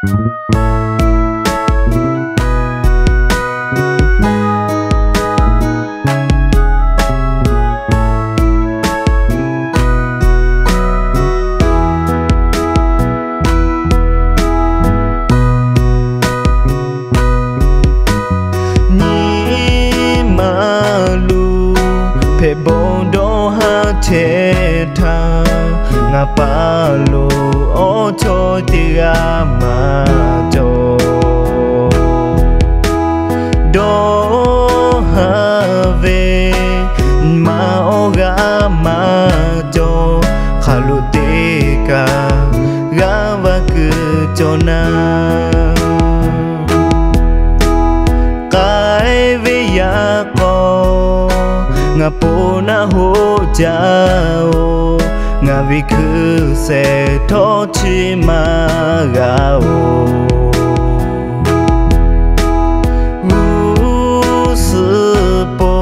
Nyi ma lu hpehꞈ bawˬ dawˇ haˉ chehˇ htaˇ, ngaˬ paˍ lo awˬ chawˇ teˇ g'aˇ maˇ cawˬ. Dawˇ haˉ ve nyi ma awˬ g'aˇ maˇ cawˬ. Hk'aˬ lo teˇ kaꞈ g'aˇ va kuiˬ cawˬ naˇ. K'ai ve yaꞈ k'aw ngaˬ po naˆ hoˆ jaˇ-oˬ, ngaˬ ve hkui shehˍ htawˇ chi maˇ g'a oˬ. G'uˇ suhˍ po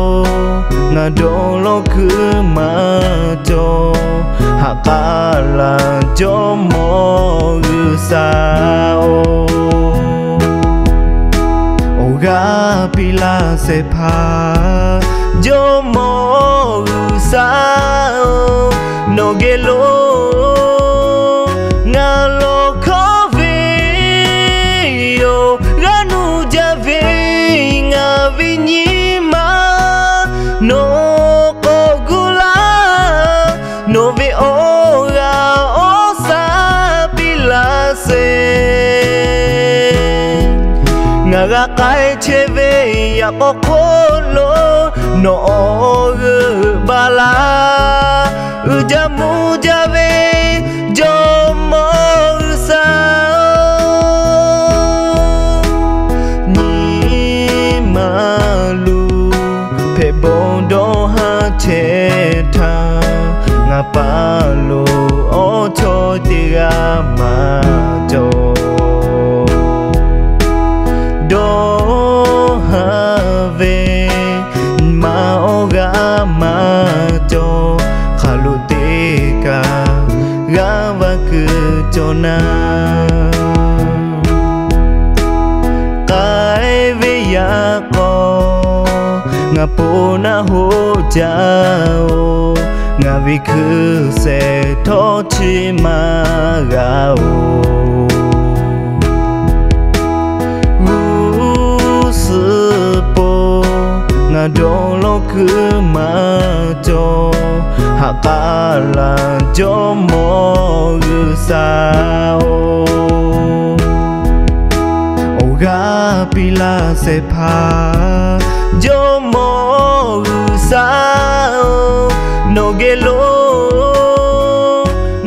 ngaˬ dawˇ lawˇ kuiˬ maˇ cawˬ. Haꞈ k'aˉ laˬ Jawˇ mawˇ G'uiˬ sha-oˬ, awˬ g'aˇ piˇ laˇ shehˍ hpaˇ. Jawˇ mawˇ G'uiˬ sha-oˬ, nawˬ geh lo ngaˬ lawˬ hkawˇ ve yoˬ. G'aˇ nuˇ jaˇ ve ngaˬ ve nyi ma nawˬ k'awꞈ gu laˇ. Nawˬ ve awˬ g'aˇ awˬ shaˉ piˇ laˇ sheˍ. Ngaˬ g'a k'ai chehˇ ve yaꞈ k'aw hk'oˆ lo, nawˬ awˬ g'euˆ baˬ laˇ. Uiˍ jaˇ mvuh jaˇ ve Jawˇ mawˇ G'uiˬ sha-oˬ, nyi ma lu hpehꞈ bawˬ dawˇ haˉ chehˇ htaˇ, ngaˬ paˍ lo awˬ chawˇ teˇ g'aˇ maˇ cawˬ. Dawˇ haˉ ve nyi ma awˬ g'aˇ maˇ cawˬ. Hk'aˬ lo teˇ kaꞈ g'aˇ va kuiˬ cawˬ naˇ. K'ai ve yaꞈ k'aw ngaˬ po naˆ hoˆ jaˇ-oˬ, ngaˬ ve hkui shehˍ htawˇ chi maˇ g'a oˬ. G'uˇ suhˍ po ngaˬ dawˇ lawˇ kuiˬ maˇ cawˬ. Haꞈ k'aˉ laˬ Jawˇ mawˇ G'uiˬ sha-oˬ, awˬ g'aˇ piˇ laˇ shehˍ hpaˇ. Jawˇ mawˇ G'uiˬ sha-oˬ, nawˬ geh lo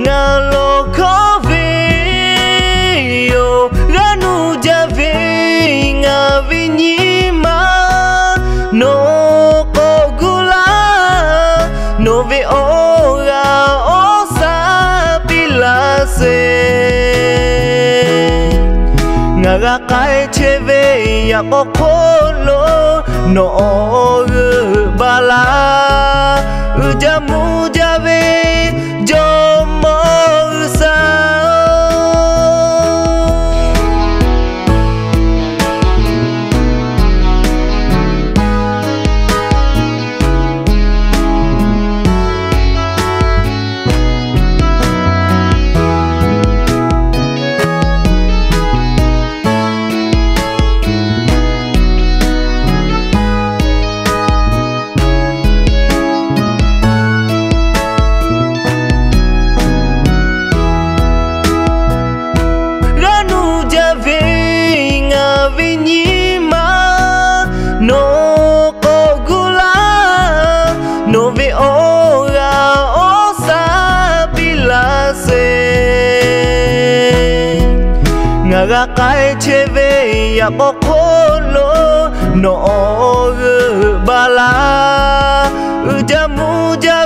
ngaˬ lawˬ hkawˇ ve yoˬ. G'aˇ nuˇ jaˇ ve ngaˬ ve nyi ma nawˬ k'awꞈ gu laˇ. Nawˬ ve awˬ g'aˇ awˬ shaˉ piˇ laˇ sheˍ. Ngaˬ g'a k'ai chehˇ ve yaꞈ k'aw hk'oˆ lo, nawˬ awˬ g'euˆ baˬ laˇ. Uiˍ jaˇ mvuh jaˇ ve Jawˇ mawˇ G'uiˬ sha-oˬ, g'aˇ nuˇ jaˇ ve ngaˬ ve nyi ma nawˬ k'awꞈ gu laˇ. Nawˬ ve awˬ g'aˇ awˬ shaˉ piˇ laˇ sheˍ. Ngaˬ g'a k'ai chehˇ ve yaꞈ k'aw hk'oˆ lo, nawˬ awˬ g'euˆ baˬ laˇ. Uiˍ jaˇ mvuh jaˇ